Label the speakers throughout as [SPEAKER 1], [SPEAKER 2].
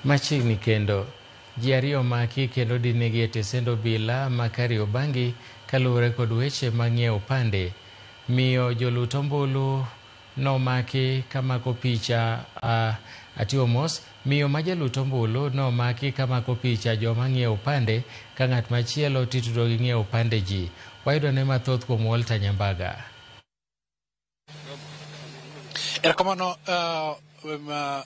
[SPEAKER 1] Machiegni kendo, ji ariyo omaki kendo odinegi e tesend obila ma Kariobangi kaluwore kod weche mag ng'iewo opande. Miyo jolut ombulu nomaki kamako picha atiyo mos. Miyo ma jalut ombulu nomaki kamako picha joma ng'iewo opande ka ng'at machielo titudo gi ng'iewo opande ji. Wayudone mathoth kuom Walter Nyambaga.
[SPEAKER 2] Erokamano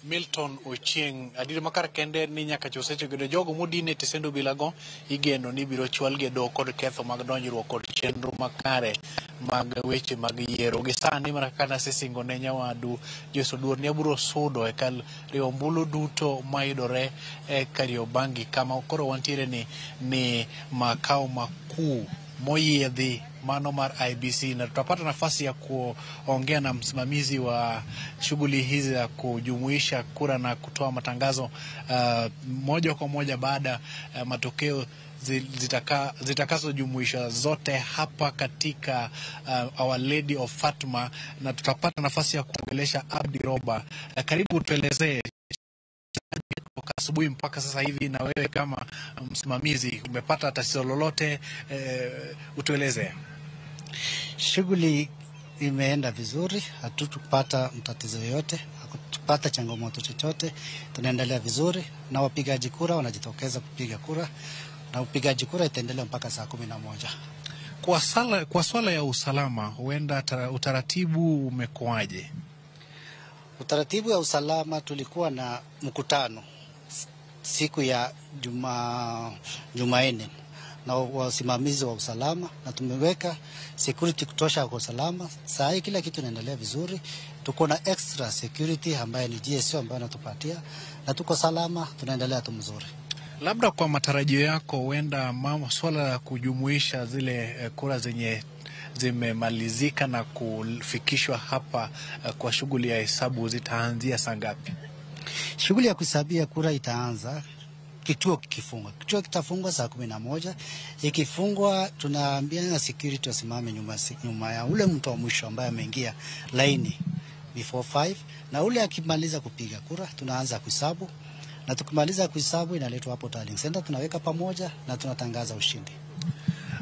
[SPEAKER 2] Milton Ochieng. Adier makar kende ni nyaka chop seche go jogo modin e tesend obilago igeno ni biro chwalgi e doho kod ketho mag donjruok kod chenro makare mag weche mag yiero. Gi sani mana kaka nasesingo ne nyawadu Joyce Oduor ni abiro sudo e kar riwo ombulu duto mayudore e Kariobangi kama koro wantiere ni makao makuu moyiedhi mano mar IEBC, na tutapata nafasi ya kuongea na msimamizi wa shughuli hizi za kujumuisha kura na kutoa matangazo moja kwa moja baada ya matokeo zitakazojumuishwa zote hapa katika Our Lady of Fatima, na tutapata nafasi ya kuongelesha Abdi Roba. Karibu tuelezee kutoka asubuhi mpaka sasa hivi, na wewe kama msimamizi umepata tatizo lolote? Utueleze.
[SPEAKER 3] Shughuli imeenda vizuri, hatutukupata mtatizo yoyote, hakutupata changamoto chochote. Tunaendelea vizuri na wapigaji kura wanajitokeza kupiga kura, na upigaji kura itaendelea mpaka saa 11.
[SPEAKER 2] Kwa swala ya usalama, huenda utaratibu umekuwaje?
[SPEAKER 3] Utaratibu ya usalama, tulikuwa na mkutano siku ya Jumanne na wasimamizi wa usalama na tumeweka security kutosha kwa usalama. Saa hii kila kitu inaendelea vizuri, tuko na extra security ambaye ni GSU ambayo anatupatia na tuko salama, tunaendelea tu mzuri.
[SPEAKER 2] Labda kwa matarajio yako, huenda swala la kujumuisha zile kura zenye zimemalizika na kufikishwa hapa kwa shughuli ya hesabu zitaanzia saa ngapi?
[SPEAKER 3] Shughuli ya kuhesabia kura itaanza kituo kikifungwa. Kituo kitafungwa saa 11. Ikifungwa, tunaambia na security wasimame nyuma ya ule mtu wa mwisho ambaye ameingia laini before 5, na ule akimaliza kupiga kura tunaanza kuhesabu, na tukimaliza kuhesabu inaletwa hapo tallying center, tunaweka pamoja na tunatangaza ushindi.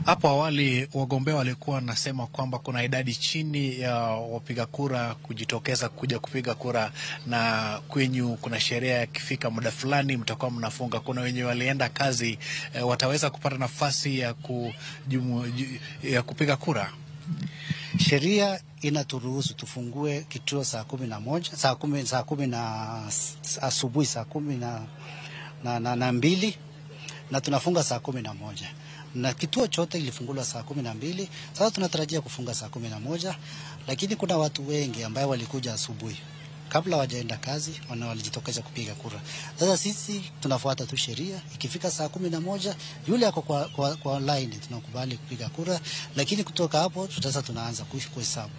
[SPEAKER 2] Hapo awali wagombea walikuwa wanasema kwamba kuna idadi chini ya wapiga kura kujitokeza kuja kupiga kura, na kwenyu kuna sheria ikifika muda fulani mtakuwa mnafunga. Kuna wenye walienda kazi wataweza kupata nafasi ya kupiga kura?
[SPEAKER 3] Sheria inaturuhusu tufungue kituo saa 11, saa 10, saa 10 na asubuhi, saa 12 na tunafunga saa 11 na kituo chote ilifunguliwa saa 12. Sasa tunatarajia kufunga saa 11, lakini kuna watu wengi ambayo walikuja asubuhi kabla wajaenda kazi, wana walijitokeza kupiga kura. Sasa sisi tunafuata tu sheria. Ikifika saa 11 yule ako kwa line tunakubali kupiga kura, lakini kutoka hapo sasa tunaanza kuhesabu.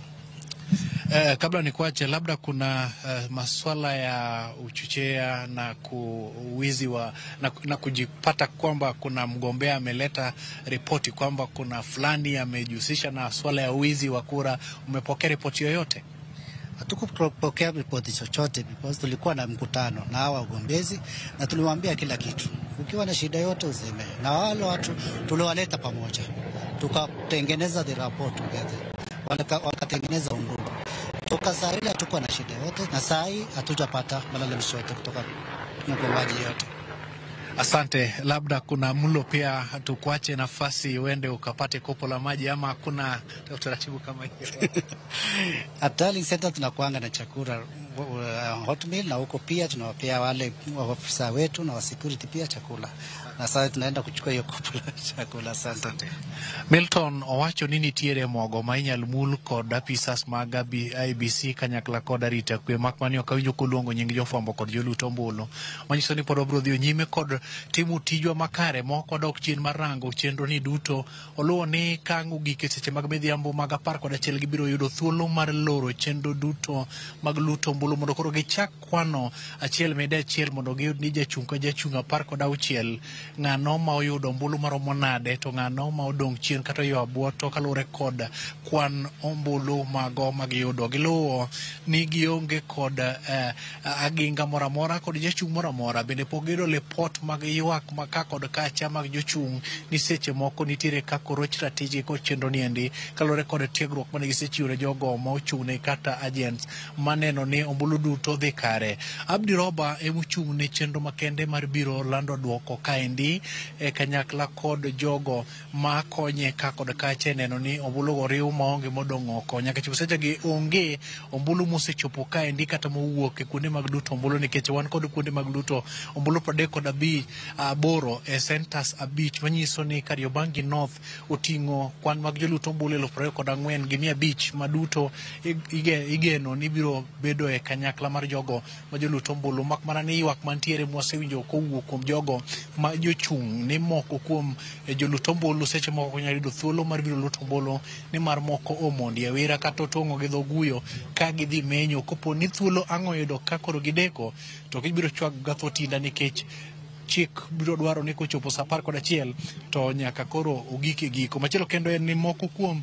[SPEAKER 2] Kabla nikuache, labda kuna maswala ya uchochea na kuwizi wa na kujipata kwamba kuna mgombea ameleta ripoti kwamba kuna fulani amejihusisha na swala ya wizi wa kura. Umepokea ripoti yoyote?
[SPEAKER 3] Hatukupokea ripoti chochote because tulikuwa na mkutano na hawa wagombezi na tuliwaambia kila kitu. Ukiwa na shida yote useme, na wale watu tuliwaleta pamoja, tukatengeneza the rapport together, wakatengeneza undugu. Toka saa ile hatukuwa na shida yote, na saa hii hatujapata malalamisho yote kutoka mgombaji yote.
[SPEAKER 2] Asante. Labda kuna mlo pia, tukuache nafasi uende ukapate kopo la maji, ama hakuna utaratibu kama hiyo?
[SPEAKER 3] At Tallying Center tunakuanga na chakula hot meal, na huko pia tunawapea wale ofisa wetu na wa security pia chakula, na sasa tunaenda kuchukua hiyo kopo la chakula. Asante.
[SPEAKER 2] Milton owacho ni nitiere mogo ma inyal mul kod apisas mag IEBC kanyakla kod arita kwe mak mani ok awinjo koluongo nying jofwambo kod jolut ombulu manyiso ni pod wabiro dhi nyime kod timo tijwa makare mok wadok chien mar rango chenro ni duto oluwo ni ka ang' ogik e seche mag midhiambo mag 11 gibiro yudo thuolo mar loro chenro duto mag luto ombulu. ombulu mondo koro gichak kwano achiel mede achiel mondo giyud ni jachung' ka jachung' 16 ng'ano ma oyudo ombulu maromo nade to ng'ano ma odong' chien kata oyo abuoto kaluwore kod kwan ombulu mago magiyudo. Giluwo ni gionge kod aginga moro amora kod jachung' moro amora, bende pok giyudo lipot mag ywak ma ka kod kacha mag jochung' ni seche moko nitiere kaka oroch ratijgi kod chenro niendi kaluwore kod tiegruok mane gisechiwo ne jogo ma ochung' ne kata agents maneno ni ombulu duto dhi kare. Abdi Roba emochung' ne chenro makende mar biro lando duoko kaendi e kanyakla kod jogo ma konye ka kod kacha e neno ni ombulu go riw maonge modong' oko. Nyaka chop sechegi onge ombulu mosechopo kaendi kata mowuok e kuonde mag luto ombulu, nikech wan kod kuonde mag luto ombulu 38 e centers 5, manyiso ni Kariobangi North oting'o kwan mag joluto ombulu 24,500 maduto igeno ni biro bedo e kanyakla mar jogo ma joluto ombulu, mak mana ni ywak mantiere mwasewinjo kowuok kuom jogo ma jochung' ni moko kuom joluto ombulu seche moko ok nyal yudo thuolo mar biro luto ombulu nimar moko omondi awira kata otong'o gi dho guyo ka gidhi menyo. Kopo ni thuolo ang' oyudo ka koro gideko to gibiro chwak gatho tinda, nikech chik biro dwaro ni kochopo saa 11 to nyaka koro ogik e giko. Machielo kendo en ni moko kuom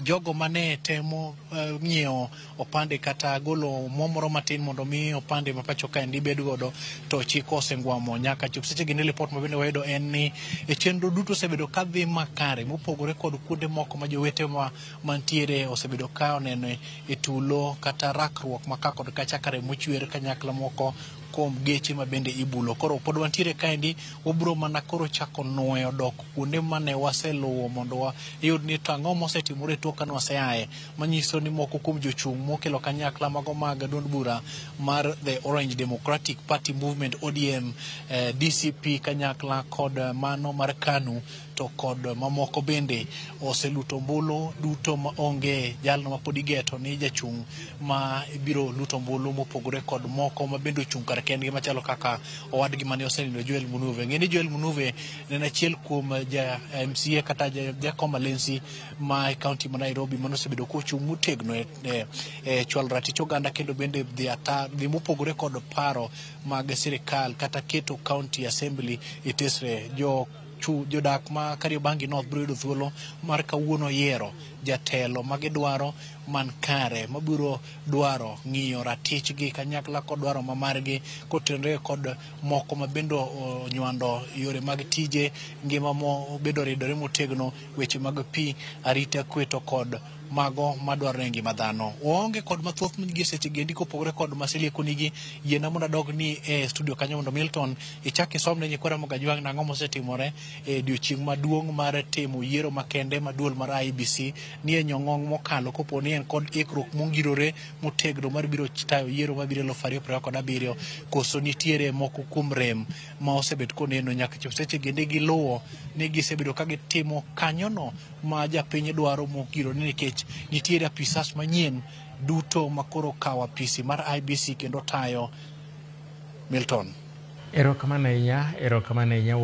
[SPEAKER 2] jogo mane temo ng'iewo opande kata golo omuom moro matin mondo mi opande ma pacho kaendi bed godo to chik osengwamo. Nyaka chop sechegi ni lipot ma bende wayudo en ni e chenro duto osebedo kadhi makare mopogore kod kuonde moko ma jowete ma mantiere osebedo ka oneno e tulo kata rakruok ma ka kod kacha kare mochwer kanyakla moko kuom geche ma bende ibulo. Koro pod wantiere kaendi, wabro mana koro chako nuoyo dok kuonde mane waseluwo mondo wayud ni to ang'o mosetimore tok kane waseaye, manyiso ni moko kuom jochung' mokelo kanyakla mago mag duond bura mar The Orange Democratic Party Movement ODM, DCP kanyakla kod mano mar KANU to kod mamoko bende oseluto ombulu duto ma onge jalno ma pod igeto ni jachung' ma biro luto ombulu, mopogore kod moko ma bende ochung' kar kendgi machalo kaka owadgi mane osenindo Joel Munuve. Ng'e ni Joel Munuve ne en achiel kuom ja MCA kata jakom Alensi ma e kaunti ma Nairobi mane osebedo kochung' motegno e chwalo ratich oganda kendo bende dhi ata dhi mopogore kod paro mag sirikal kata keto county assembly e tesre. Jo jodak ma Kariobangi North biro yudo thuolo mar kawuono yiero jatelo ma gidwaro man kare mabiro dwaro ng'iyo ratichgi kanyakla kod dwaro ma margi kotenore kod moko ma bende onywando yore mag tije, ngima mobedo ridore motegno, weche mag pi, arita kwe to kod mago madwarore e ngima dhano. Waonge kod mathoth gi seche gendi kopogore kod maselieko nigi. Yiena mondo adog ni e studio kanyo mondo Milton ichak isomne nyikwa Ramogi Ajwang' nang'o mosetimore e odiochieng' maduong' mar timo yiero makende ma duol mar IEBC ni e nyong'ong' mokalo kopo ni en kod ikruok mongirore motegno mar biro tayo yiero mabiro 2027, koso nitiere moko kuom rem ma osebet koneno nyaka chop seche gende giluwo ni gisebedo ka gitimo kanyono ma japiny dwaro mongirore, nikech nitiere apisas manyien duto ma koro kawo apisi mar IEBC kendo tayo. Milton.
[SPEAKER 1] Erokamano ahinya, erokamano ahinya.